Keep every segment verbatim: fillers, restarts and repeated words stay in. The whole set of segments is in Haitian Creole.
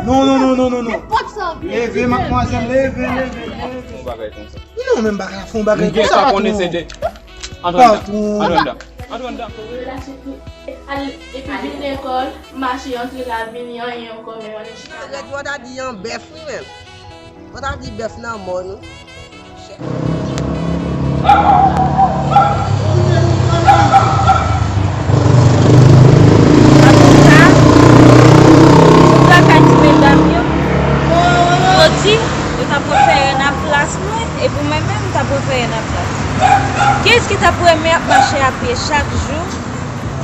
Non, non, non, non, non, non. Nenpòt sa w vle. Leve, madmwazèl, leve, leve, leve. Yon bagay konsa. Non, men m pa ka fè yon bagay konsa, patwon. Patwon. Antre anndan. Antre anndan. Antre anndan. Relasyon tou. Al, epi vin lekòl, mache, antre la, vini, anyen ankò, men anyen chita la. Rèd, w ta di yon bèf, wi, menm. W ta di bèf nan mò, nou. An tou ka, sou lakay ti medam yo, yo di, yo ta prefere nan plas mwen, epi mwen menm, m ta prefere nan plas. Kiyès ki ta premye ap mache a pye chak jou,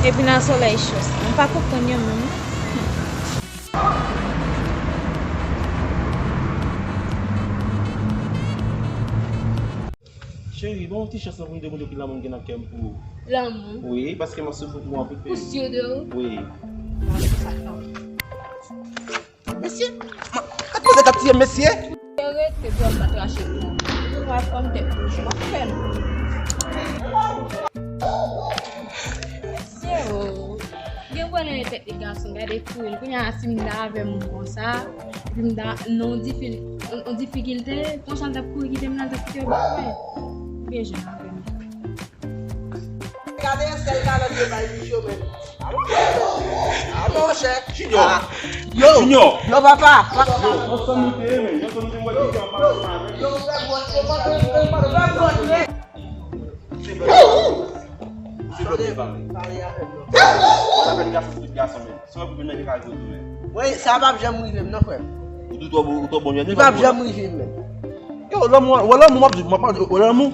epi nan solèy cho sa? M pa konprann yo menm, non. Cheri, ban yon ti chans nan pou m te montre w ki lanmou m gen nan kè m pou ou. Lanmou? Wi, paske m ap soufri pou ou anpil, cheri. Pou sye de ou? Wi. Lanmou sa, lanmou. Mesye, ma, gad koze k ap tiye m, mesye. Rete, dòm pa trache kou. Ou pa fòm tèt bouch, w ap fè l. Mesye, o. Gen pwoblèm nan tèt li gason, gade kouri l. Kounye a, si m ta avè moun konsa, epi m ta nan yon difi-, yon difikilte, konsa l t ap kouri kite m la, l t ap kite yo bay mwen. Byen jwenn avè m. Gade yon sèl galan yo bay Micho menm. A monchè. Junior. Yo. Junior. Yo, papa. Yo, ansanm nou te ye, men. Ansanm nou te wè ki jan pa ansanm avè. Yo, fè gwòs, yo pa fè gwòs, men. Se blòf. Se blòf li pa vle. Sa fè gason tout gason, men. Se yon pwoblèm nan ki ka rive tou, men. Wi, sa p ap janm rive m, non, frè m. Ou tou twò bon, ou twò bon, li p ap janm rive m, men. Yo, lanmou, wè lanmou, m ap di, m ap pale, wè lanmou.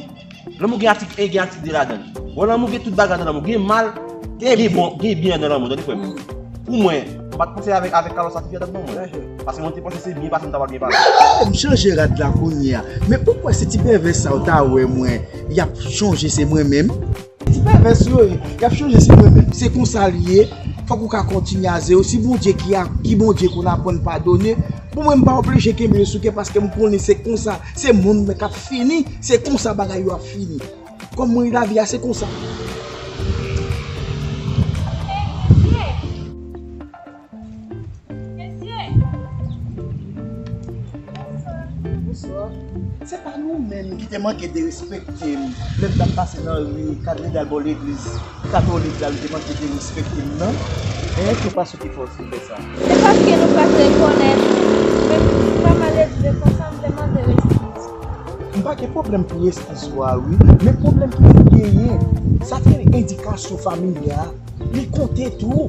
Lanmou gen atik A, gen atik B ladan l. Wè lanmou gen tout bagay nan lanmou. Gen mal, gen bon, gen byen nan lanmou, tande frè m. Pou mwen, m pa t panse avèk, avèk Carlos sa ki fè tèt ban mwen. Paske mwen te panse se byen pase m ta pral byen pase. M chanje rad la kounye a. Men ou kwè si ti pèvè sa yo ta wè mwen, y ap chonje se mwen menm? Ti pèvès yo ye, y ap chanje se mwen menm. Se konsa l ye, fòk ou ka kontinye a zewo. Si Bondye ki a, ki Bondye konn aprann padone, bon, mwen m pa oblije kenbe yo sou kè paske m konnen se konsa, se monn mwen k ap fini, se konsa bagay yo ap fini. Kòm mwen lavi a se konsa. Mesye! Bonswa. Se pa nou menm ki te manke derespekte m lè m t ap pase nan ri Katredal bò legliz katolik la, nou te manke derespekte m nan? Hein, se pa sa ki fè w fè sa. Se paske nou pa t rekonèt. Men m pa maledize konsa, m te mande w eskiz. M pa gen pwoblèm pou eskiz ou a, wi. Men pwoblèm ki genyen, sa ki rele edikasyon familyal. Li konte tou.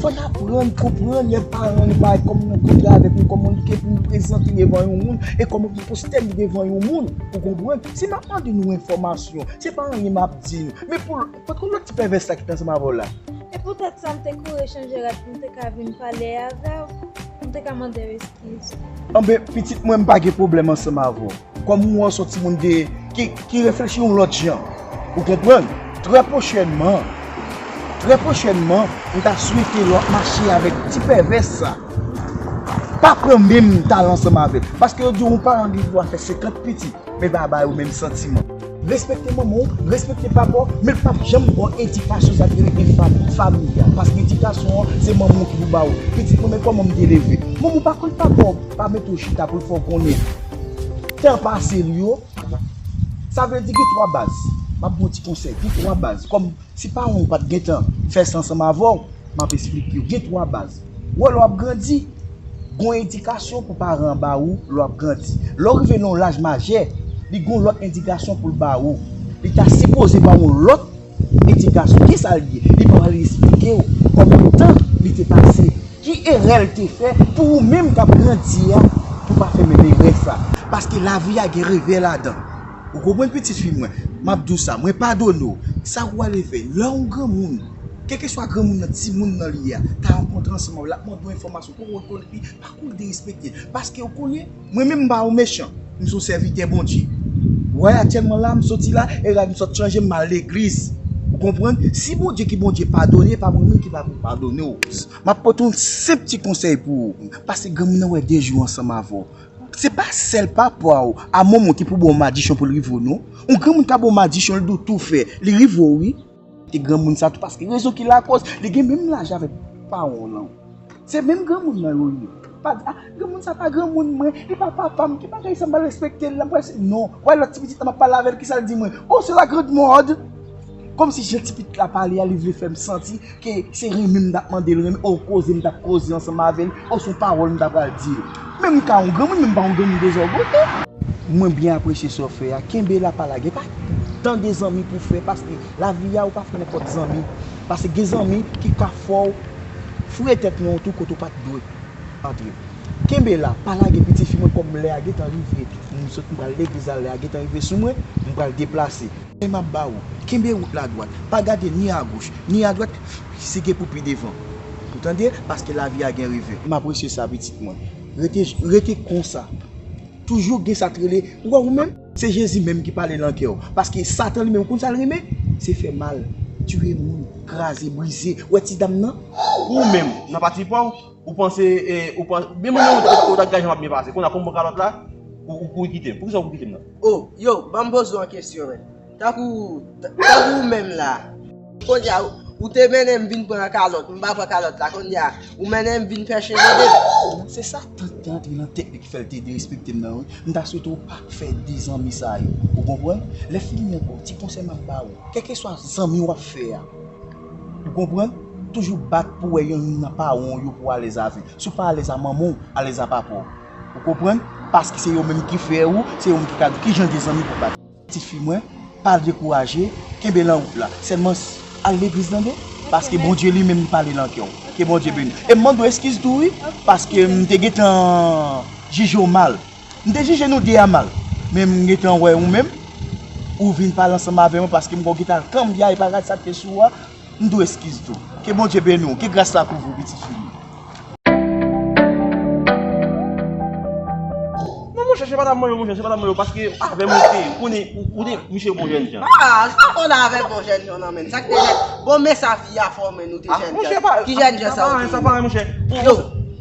Fò n aprann konprann lè paran nou bay kòman nou kontre avèk nou, kòman nou ke pou nou prezante devan yon moun e kòman pou nou pòste nou devan yon moun. Ou konprann? Si m ap mande nou enfòmasyon, se pa anyen m ap di nou. Men pou, potko lòt ti pèvès la ki te ansanm avè w la? E poutèt sa m te kouri chanje rad pou m te ka vin pale avè w, pou m te ka mande w eskiz. Anben, pitit mwen, m pa gen pwoblèm ansanm avè w. Kòm ou wè w se yon timoun de, ki, ki reflechi yon lòt jan. Ou konprann? Trè pwochènman, trè pwochènman, m ta swete lè w ap mache avèk ti pèvès sa, pa pran menm talan ansanm avè l. Paske yo di yon paran gen dwa fè senkant pitit, men pa ba yo menm santiman. Respekte manman w, respekte papa w, men l p ap janm ba w edikasyon sa ki rele fam-, familyal. Paske edikasyon an, se manman w ki pou ba w. Pitit mwen, men kòman m te leve. Manman w pa konn papa w, pa mete w chita pou l fè w konnen tan pase l yo. Sa vle di gen twa baz. M ap ba w ti konsèy. Gen twa baz. Kòm si paran w pa t gentan fè sa ansanm avè w, m ap esplike w. Gen twa baz. Ou wè lè w ap grandi, gon edikasyon pou paran an ba ou lè w ap grandi. Lè w rive nan yon laj majè, li gon lòt edikasyon pou l ba ou. Li ta sipoze ba w yon lòt edikasyon. Kisa l ye? Li pral esplike w kòman tan li te pase. Ki erè l te fè pou ou menm k ap grandi a, pou w pa fè menm erè sa? Paske lavi a gen revè ladan. Ou konprann, pitit fi mwen? M ap di w sa, mwen padone w. Sa ou ale fè, lè yon granmoun, kèlkeswa granmoun nan, timoun nan li ye a, ta rankontre ansanm avè l, l ap mande w enfòmasyon, pou w rekonèt li, pa kouri derespekte l. Paske ou konnen, mwen menm m pa yon mechan, m se yon sèvitè Bondye. Ou wè aktyèlman la, m soti la, e rad m sot chanje, m al legliz. Ou konprann? Si Bondye ki Bondye padone, e pa mwen menm ki pa pou padone w. M ap pote yon senp ti konsèy pou ou. Pase granmoun nan wè de jou ansanm avè w. Se pa sèl papa w a manman w ki pou ba w madichon pou l rive w, non. Yon granmoun ka ba w madichon, l di w tou fè, li rive w, wi. Te granmoun sa tou, paske rezon ki lakòz, li gen menm laj avèk paran w lan. Se menm granmoun nan yo ye. Pa di, ah, granmoun sa pa granmoun mwen, li pa papa m, ki bagay sa m pa respekte l la, m pral se, non. Wè lòt ti pitit la m ap pale avè l, kisa l di mwen? Oh, c'est la grande mode. Kòmsi jan ti pitit la pale a, li vle fè m santi ke se renmen m t ap mande l renmen, oh, koze m t ap koze ansanm avè l, oh, se yon pawòl m ta pral di l. Men m ka yon granmoun, men m pa yon granmoun dezògòte. Mwen byen apresye sa w fè a. Kenbe la, pa lage. Pa tande zanmi pou fè, paske lavi a, ou pa fè nenpòt zanmi. Paske gen zanmi ki ka fè w foure tèt nan yon twou kote w pa t dwe antre. Kenbe la, pa lage, pitit fi mwen, kòm lè a gentan rive. M sot, m pral legliz la, lè a gentan rive sou mwen, m pral deplase. E m ap ba ou, kenbe wout la dwat. Pa gade ni agoch, ni adwat, sige pou pi devan. Ou tande? Paske lavi a gen revè. M apresye sa, pitit mwen. Rete, rete konsa. Toujou gen sa k rele, ou wè ou menm, se Jezi menm ki pale nan kè w. Paske Satan li menm, ou konn sa l renmen? Se fè mal, tiye moun, kraze, brize. Ou wè ti dam nan? Ou menm, nan pati pa w, ou panse, e, ou panse, byen mwen, ou, ou, ou ta gajan m ap byen pase. Kounye a, kòm m pran kalòt la, ou, ou kouri kite m. Poukisa ou kouri kite m nan? Oh, yo, ban m poze w yon kesyon, men. Tankou, t-, tankou ou menm la. Kounye a, ou te mennen m vin pran kalòt, m pa pran kalòt la. Kounye a, ou mennen m vin fè cheve de. Se sa tante antre nan tèt li ki fè l te derespekte m nan, wi. M ta swete w pa fè de zanmi sa yo. Ou konprann? Lè fini ankò, ti konsèy m ap ba ou. Kèlkeswa zanmi w ap fè a. Ou konprann? Toujou bat pou wè yonn nan paran w yo pou w alèz avè l. Si w pa alèz a manman w, alèz a papa w. Ou konprann? Paske se yo menm ki fè ou, se yo menm ki ka di w ki jan de zanmi pou w bat. Ti fi mwen, pa dekouraje, kenbe nan wout la. Sèlman al legliz tande, paske Bondye li menm li pale nan kè w. Ke Bondye beni w. E m mande w eskiz tou wi, paske m te gentan jije w mal. M te jije nou de a mal. Men m gentan wè ou menm, ou vin pale ansanm avè mwen paske m wè w gentan al kanbya e pa gad sa k te sou ou a. M di w eskiz tou. Ke Bondye beni w, ke gras la kouvri w, pitit fi m. Non, monchè, se pa ta mwen yo, monchè, se pa ta mwen yo, paske avè mwen te, ou konnen, ou, ou te, misye bon jèn jan. Ah, se pa konn avè bon jèn jan, non, men. Sa k te jèn? Bon, men sa fi a fòmen nou te jèn jan. Ki jèn jan sa ou te ye? Sa pa, sa pa, monchè. Yo,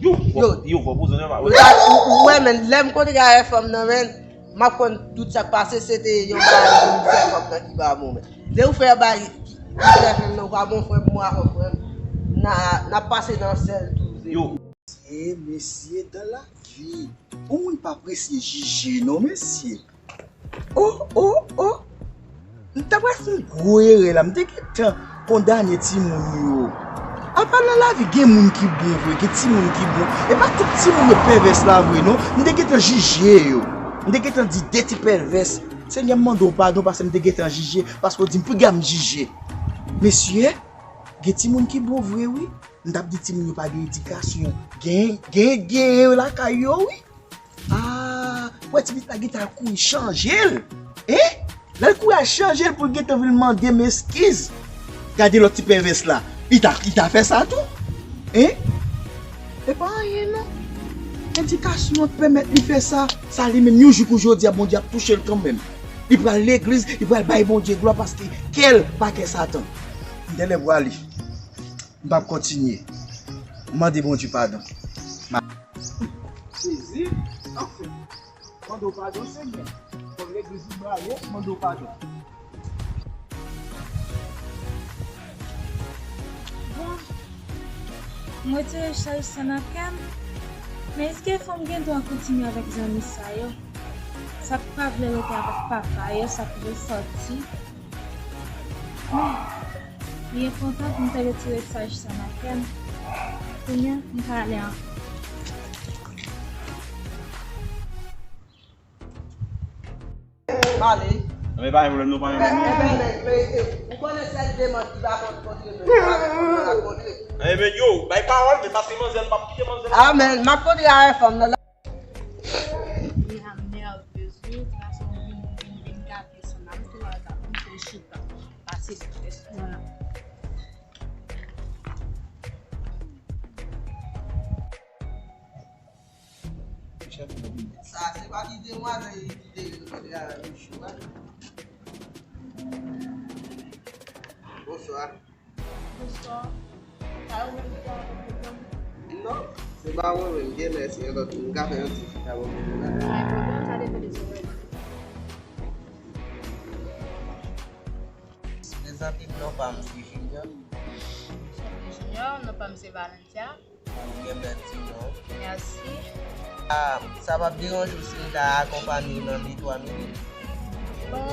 yo, yo, yo, fò poze, pa. Ou, ou, ou wè, men, lè m kontre avè fanm nan, men, m ap konn tout sa k pase, se te yon bagay pou m fè fanm nan ki pa bon, men. Lè ou fè bagay ki, ki fè fanm nan, ou pa bon frè m, mwen avè frè m, n a, n ap pase nan sèl tou. Yo. Mesye, mesye, dans la vie, yon moun pa prese jije non, mesye. Oh, oh, oh. M ta pral fè yon gwo erè la. M te gentan kondane timoun yo. Apa nan lavi gen moun ki bon vre, gen timoun ki bon. E pa tout timoun yo pèvès la vre non. M te gentan jije yo. M te gentan di de ti pèvès. Senyè, m mande w padon paske m te gentan jije, paske w di m piga m jije. Mesye, gen timoun ki bon vre wi. M t ap di timoun yo pa gen edikasyon. Gen, gen, gen lakay yo wi. Ah, wè ti pitit la gentan al kouri chanje l. Hein? Lè l kouri al chanje l pou l gentan vin mande m eskiz. Gade lòt ti pèvès la. Li ta, li ta fè sa tou. Hein? E pa anyen non. Edikasyon an pèmèt li fè sa. Sa li menm yon jou kou jodi a Bondye ap touche l kanmenm. Li pral legliz, li pral bay Bondye glwa paske kè l pa kè Satan. M genlè prale. M p ap kontinye. M mande Bondye padon. Sezi, anfen. Mande w padon, Senyè. Kòm legliz ou prale, mande w padon. Bon, m retire chaj sa nan kè m. Men èske fanm gen dwa kontinye avèk zanmi sa yo? Sa k pa vle rete avèk papa yo, sa k vle sòti. Men, li enpòtan pou m te retire chaj sa nan kè m. Kounye a, m ka ale ankò. Pale. Men pa gen pwoblèm, non, pa gen pwoblèm, non. Men, men, men, men, ou konnen sèl demann ki pa konn kontre, men, pa gen pwoblèm, la kontre. Ebyen, yo, bay pawòl, men paske manzè, m p ap kite manzè. Ah, men, m ap kontre avèk fanm nan. Li a nèvez wi, sa se yon vin, vin, vin gate san nan, m tou al gate, m tou chita. Pase sou fès mwen la. Sa se pa ti demwazèl ki te vin kontre avèk misye a. Bonswa. Bonswa. Sa ou menm ki te avèk pwoblèm? Non, se pa mwen menm, gen lè se yon lòt moun. M ka fè yon ti chita bò kote la. Ay, pwoblèm sa depann de sa w wè. Prezante m, non pa m se Junior. Junior, non pa m se Valentia. Ou byen bèl ti non. Mèsi. Ah, sa p ap deranje w si m ta akonpanye w nan de twa minit? Bon,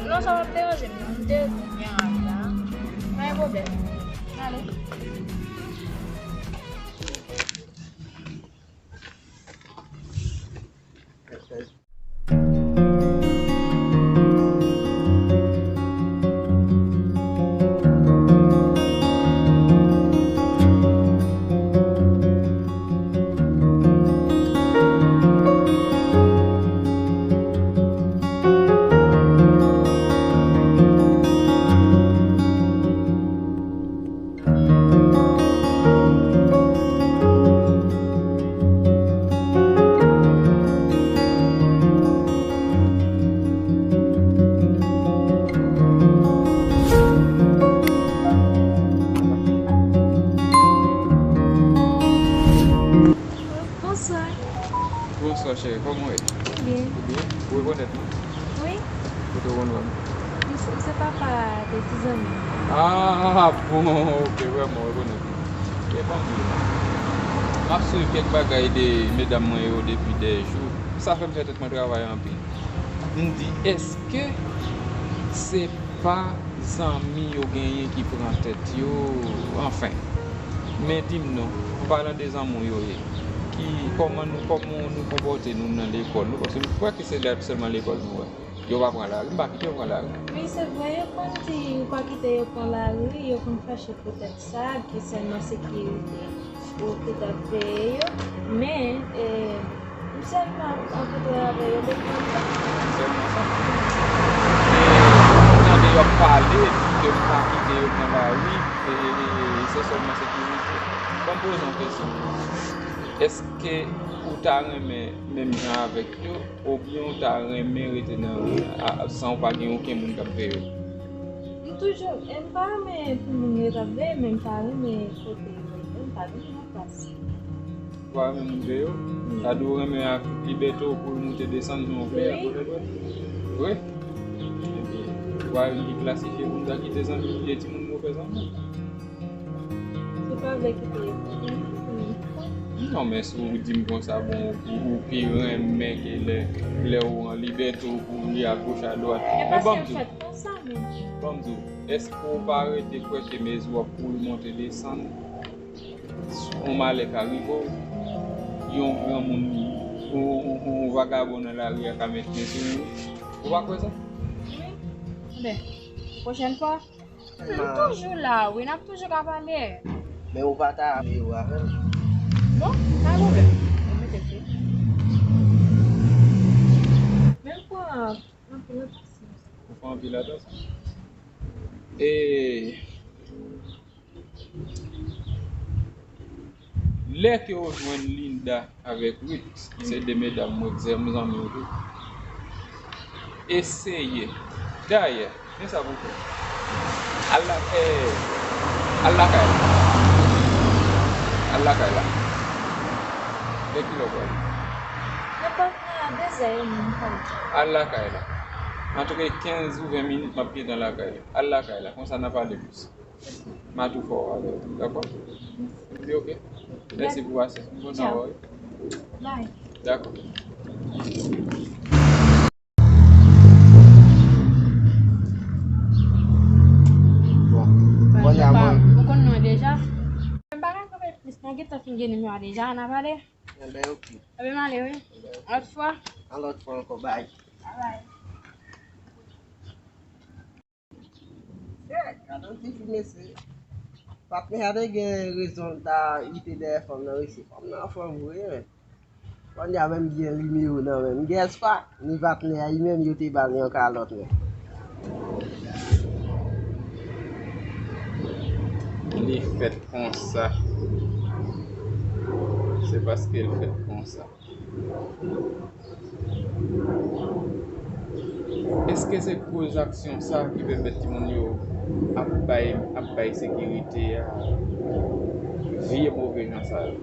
non, sa p ap deranje m non. M te byen ap la. Pa gen pwoblèm. Ale. Bonswa. Bonswa, cheri. Kòman w ye? Byen. Ou byen? Ou rekonèt mwen? Wi. Kote w konn wè m? M se, m se papa de ti zanmi m. Ah, bon, ok, vrèman, w rekonèt mwen. E ban m di w. M ap swiv kèk bagay de medam mwen yo depi dè jou. Sa fè m fè tèt mwen travay anpil. M di, èske se pa zanmi yo genyen ki pran tèt yo, anfen. Men di m non, an palan de zanmi w yo ye, ki, kòman nou, kòman nou konpòte nou nan lekòl nou, paske m kwè ke se la sèlman lekòl nou wè. Yo pa pran lari, m pa kite yo pran lari. Wi, se vre, yo konn di ou pa kite yo pran lari, yo konn fache poutèt sa, ki sèlman sekirite ou ki t ap veye yo, men, e, m sèlman rankontre avè yo depi lontan. Sèlman sa. E, m tande yo ap pale ke m pa kite yo pran lari, e, e, e, se sèlman sekirite. Ban m poze yon kesyon. Èske ou ta renmen menm jan avèk yo, oubyen ou ta renmen rete nan ri a, a, san ou pa gen okenn moun k ap veye w? M toujou, m pa renmen pou moun yo t ap veye, men m pa renmen kote yo rete, m pa renmen anfas. Ou pa renmen moun veye w? Wi. Sa di w renmen ak libète w pou w moute desann jan w vle a, wi, poutèt ou? Vre? Ebyen, ou pa vin klasifye moun sa ki te zanmi, ki te timoun move zanmi. Se pa vle kite yo. Non, men si w di m konsa, bon, ou, ou pi renmen ke lè, lè ou an libète w kouri agoch adwat. Men ban m di w. Ban m di w, èske w pa rete kwè ke mezi w ap kouri monte desann, yon malè ka rive w, yon granmoun, yon, yon, yon vagabon nan lari a ka met men sou ou? Ou pa kwè sa? Wi. Bon, pwochèn fwa, M toujou la, wi, n ap toujou ka pale. Men ou pa ta vle yo avè m. Bon, pa gen pwoblèm. Mwen mete fè. Men m pran anpil atansyon. Ou pran anpil atansyon? E lè ke w jwenn Linda avèk Ruth, ki se de medam mwen, zanmi w tou. Eseye. Dayè, men sa pou w fè. Al la, eh, al lakay la. Al lakay la. Lè ki lè w pral? Nenpòt nan dezè e mi, m pral. Al lakay la. Antouka, kenz ou ven minit, m ap gentan lakay la. Al lakay la. Konsa, n a pale plis. M a tou fè w avè w, dakò? Li oke? Mèsi pou pase. M kontan wè w wi. Bye. Dakò. Bon, kounye a mwen. Ou konn non deja? M pa ka kanpe plis, mwen gentan fin gen nimewo a deja, n a pale. Enben, oke. Enben, m ale, wi. Enben, oke. Lòt fwa. An lòt fwa ankò, bye. Bye. Gad yon tifi mesye. Patnè a te gen rezon ta rete dèyè fanm nan mesye. Fanm nan anfòm vre, men. Kounye a menm gen nimewo nan men m. M gen espwa, ni patnè a li menm yo te ba l yon kalòt, men. Li fèt konsa. Se paske l fèt konsa. Èske se koz aksyon sa ki pèmèt timoun yo ap bay, ap bay sekirite a vye move jan sa yo?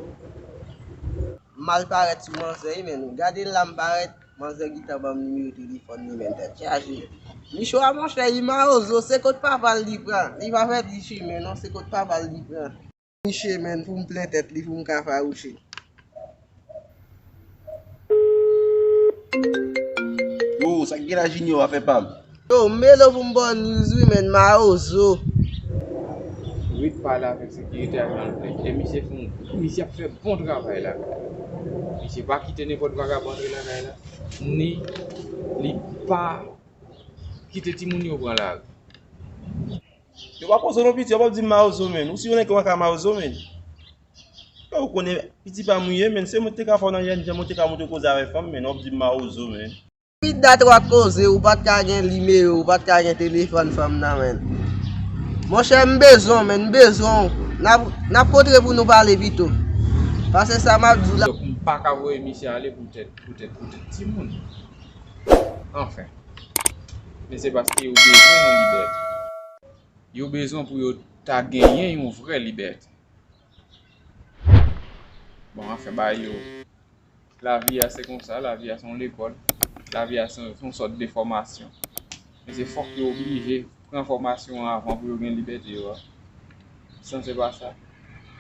M al parèt sou manzè wi, men nou gade la m parèt, manzè gentan ban m nimewo telefòn li, men tèt chaje. Michwa monchè, li mawozo, se kot papa l li pran. Li pa fè di chimen non, se kot papa l li pran. Miche, menn, pou m plen tèt li, pou m ka fawouche. Yo, sa k gen la, Junior, afè pa m? Yo, m rele w pou m ba w news wi, menn, mawozo. Ret pale avèk sekirite a, jan l vle. E misye fè yon, misye ap fè bon travay la. Misye pa kite nenpòt vagabon antre lakay la, ni li pa kite timoun yo pran lari. Yo pa poze non piti, yo p ap di m mawozo, menn. Ou si yon nèg ki pa ka mawozo, menn. Yo, ou konnen piti pa m ou ye, menn. Se mwen ki te ka fè w nan jèn jan, mwen te ka montre koze avèk fanm, menn. W ap di m mawozo, menn. Depi dat w ap koze, ou pa t ka gen nimewo, ou pa t ka gen telefòn fanm nan, menn. Monchè, m bezwen w, menn, m bezwen w. N ap, n ap kontre pou nou pale pito. Pase sa m ap di w la. Donk, m pa ka voye misye ale poutèt, poutèt, poutèt timoun. Anfen. Men se paske yo bezwen yon libète. Yo bezwen pou yo ta genyen yon vrè libète. Bon, anfen, bagay yo, lavi a se konsa, lavi a se yon lekòl, lavi a se yon, se yon sòt de fòmasyon. Men se fòk yo oblije pran fòmasyon an avan pou yo gen libète yo a. San se pa sa,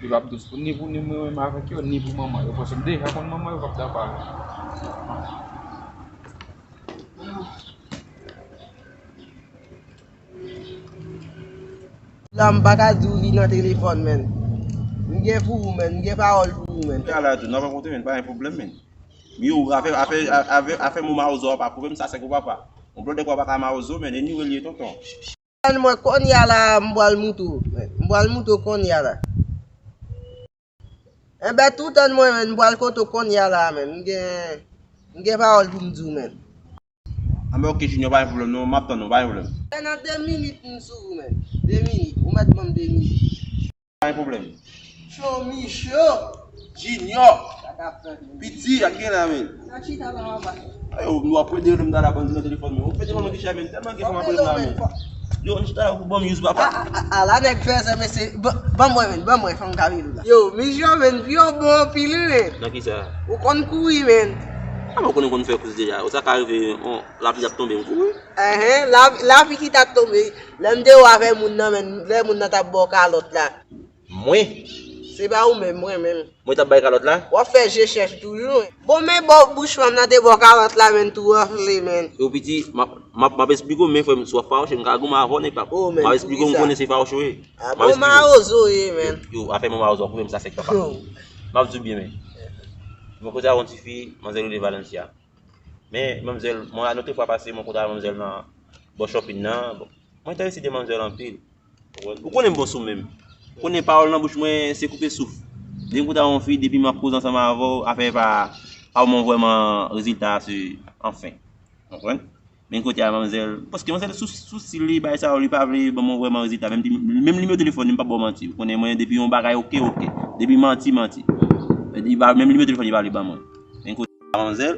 li p ap dous pou ni pou ni mwen menm avèk yo, ni pou manman yo. Paske m deja konn manman yo p ap ta pale. La, m pa ka di w li nan telefòn, menn. M gen pou ou, menn. M gen pawòl pou ou, menn. Ala tou, n ap rankontre, menn. Pa gen pwoblèm, menn. Yo, afè, afè, afè, afè mo mawozo a pa pwouve m sa, se kou papa. Yon blòdè kwa pa ka mawozo, menn. Anyway, li ye tonton. Tann mwen kounye a la, m pral moutre w, menn. M pral moutre w kounye a la. Enben, tou tann mwen, menn, m pral kote w kounye a la, menn. M gen, m gen pawòl pou m di w, menn. Anben, oke, Junior, pa gen pwoblèm, non, m ap tann ou, pa gen pwoblèm. Menn, nan de minit, m sou ou, menn. De minit, ou mèt ban m de minit. Pa gen pwoblèm. Cho, Micho. Junior. Sa k ap fèt, menn? Piti, sa k gen la, menn? N a chita la, papa. Ayo, nou ap rele m ta la, bann nan telefòn, menn. Ou pete ban mwen kichè, menn. Tèlman gen fanm ap rele m la, menn. Yo, n chita la pou ban m use, papa. A, a, a, a, la nèg fè sa, mesye. Ban, ban mwen, menn, ban mwen, fanm ka rele la. Yo, Micho, menn, vi w bon anpil, wi, menn. Nan kisa? Ou konn kouri, menn. A, mwen konnen konn fè kous deja. Ou sa ka rive, on, lapli ap tonbe, m kouri. Enhen, la, lapli ki t ap tonbe. Lè m te wè avè moun nan, menn, lè moun nan t ap ba w kalòt la. Mwen? Se pa ou menm, mwen menm. Mwen t ap bay kalòt la? W ap fè je chèch toujou. Bon, men bò bouch fanm nan te ba w kalòt la, menn, tou anfle, menn. Yo, piti, m ap, m ap, m ap esplike w, men frè m, si w ap fawouche, m ka goumen avè w, nèg pa. M ap esplike w, m konnen se fawouche w ye. A bon, mawozo w ye, menn. Yo, afè mwen mawozo, pwouve m sa, sèk papa. M ap di w byen, men. Mwen kote avè yon ti fi, manzèl rele Valencia. Men, manzèl, mwen, lòt fwa pase, mwen kote avè manzèl nan bò shopping nan. Bon, mwen enterese de manzèl anpil. Ou konnen m bon sou men m. Ou konnen pawòl nan bouch mwen, se koupe souf. Depi m kote avè yon fi, depi m ap koze ansanm avè w, afè pa, pa ban mwen vrèman rezilta a, se, anfen. Ou konprann? Men kote a manzèl, paske manzèl sou, sou stil li, bagay sa yo, li pa vle ban mwen vrèman rezilta. Menm, menm nimewo telefòn li, m p ap ba w manti. Ou konnen mwen, depi yon bagay oke, oke. Depi manti, manti. Li pa, menm nimewo telefòn li pa vle ban mwen. Men kote a manzèl,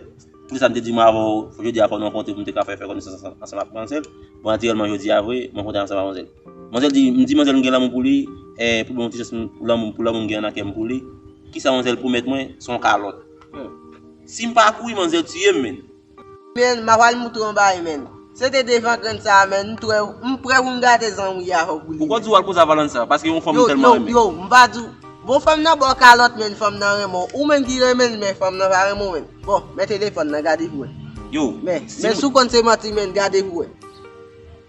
poutèt sa m te di mwen avè w, jodi a fò nou rankontre pou m te ka fè, fè konesans ansanm, ansanm ak manzèl. Bon, natirèlman, jodi a vre, mwen rankontre ansanm ak manzèl. Manzèl di, m di manzèl m gen lanmou pou li, e pou bon ti chans pou lanmou, pou lanmou m gen nan kè m pou li. Kisa manzèl pwomèt mwen? Se yon kalòt. Si m pa kouri, manzèl tiye m, menn. Menn, m ap al moutre w yon bagay, menn. Se te devan grenn sa a, menn, m twè, m prè pou m gate zanmi avè w pou li. Poukwa w di w al koze a Valencia? Paske yon fanm ou tèlman renmen. Yo, yo, m pa di w. Bon, fanm nan ba w kalòt, menn, fanm nan renmen w. Ou menm ki renmen l, men fanm nan pa renmen w, menn. Bon, men telefòn nan, gade pou wè. Yo, men, men si w konn se manti, menn, gade pou wè.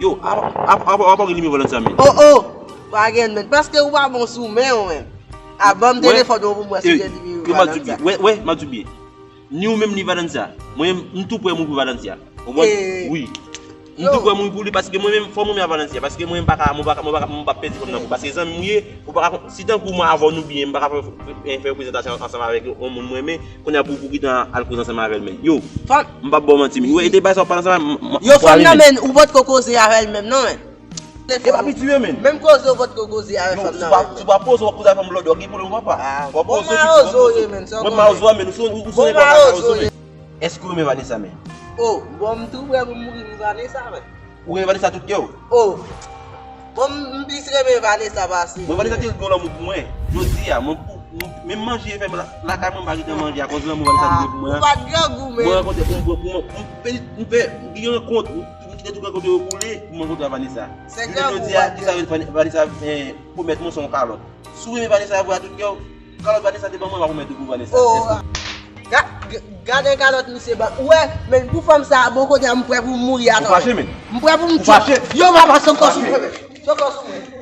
Yo, apa, apa, apa, apa w gen nimewo Valencia, menn? Oh, oh! Pa gen, menn, paske ou pa bon sou men w, menn. A, ban m telefòn ou pou m wè si gen nimewo Valencia. Yo, m ap di w byen. Wè, wè, m ap di w byen. Ni ou menm ni Valencia. Mwen, m tou prè mouri pou Valencia. Ou konprann? Wi. M tou prè mouri pou li paske mwen menm fò m renmen a Valencia. Paske mwen, m pa ka, mwen pa ka, mwen pa ka, mwen pa pèdi fanm nan kou. Paske zanmi m ye, ou pa ka, si tankou mwen avè w nou byen, m pa ka fè, fè, fè prezantasyon ansanm avèk yon moun mwen renmen, kounye a pou, pou kite al koze ansanm avè l menm. Yo, m p ap ba w manti, men. Ou wè, e te bay sa w pale ansanm avè m, m, m, yo, fanm nan, menn, ou potko koze avè l menm, non, menn. E pa piti yo, menn. Menm koze w potko koze avè fanm nan. Yo, si w pa, si w pa poze, w ap koze avè fanm lòd, w ap gen pwoblèm, papa. W ap poze piti, w ap poze. Mwen mawozo a, menn, ou se, ou se nèg mawozo, menn. Èske w renmen Vanessa, menn? Oh, bon, m tou prè pou m mouri pou Vanessa, menn. Ou renmen Vanessa tout kè w? Oh, bon, m, m plis renmen Vanessa pase. Mwen, Vanessa te gen lanmou pou mwen. Jodi a, mwen, pou, mwen, menm manje fè m la, lakay mwen, m pa gentan manje akoz lanmou Vanessa te gen pou mwen an. Ou pa t grangou, menn. Mwen rankontre, m, m, m, m, m fè, m gen rankont, m, m, Kite tou kote yo boule pou mwen kontre a Vanessa. Jounen jodi a, kisa Vanessa pwomèt mwen se yon kalòt. Si w renmen Vanessa vre a tout kè w, kalòt Vanessa te ban mwen, m a pwomèt ou pou Vanessa. Gade kalòt misye ban. Ou wè, men pou fanm sa, bon kote a, m prè pou m mouri atò. Ou fache, men. M prè pou m tchòk. Yo, m a pase ankò sou mwen. Ankò sou mwen.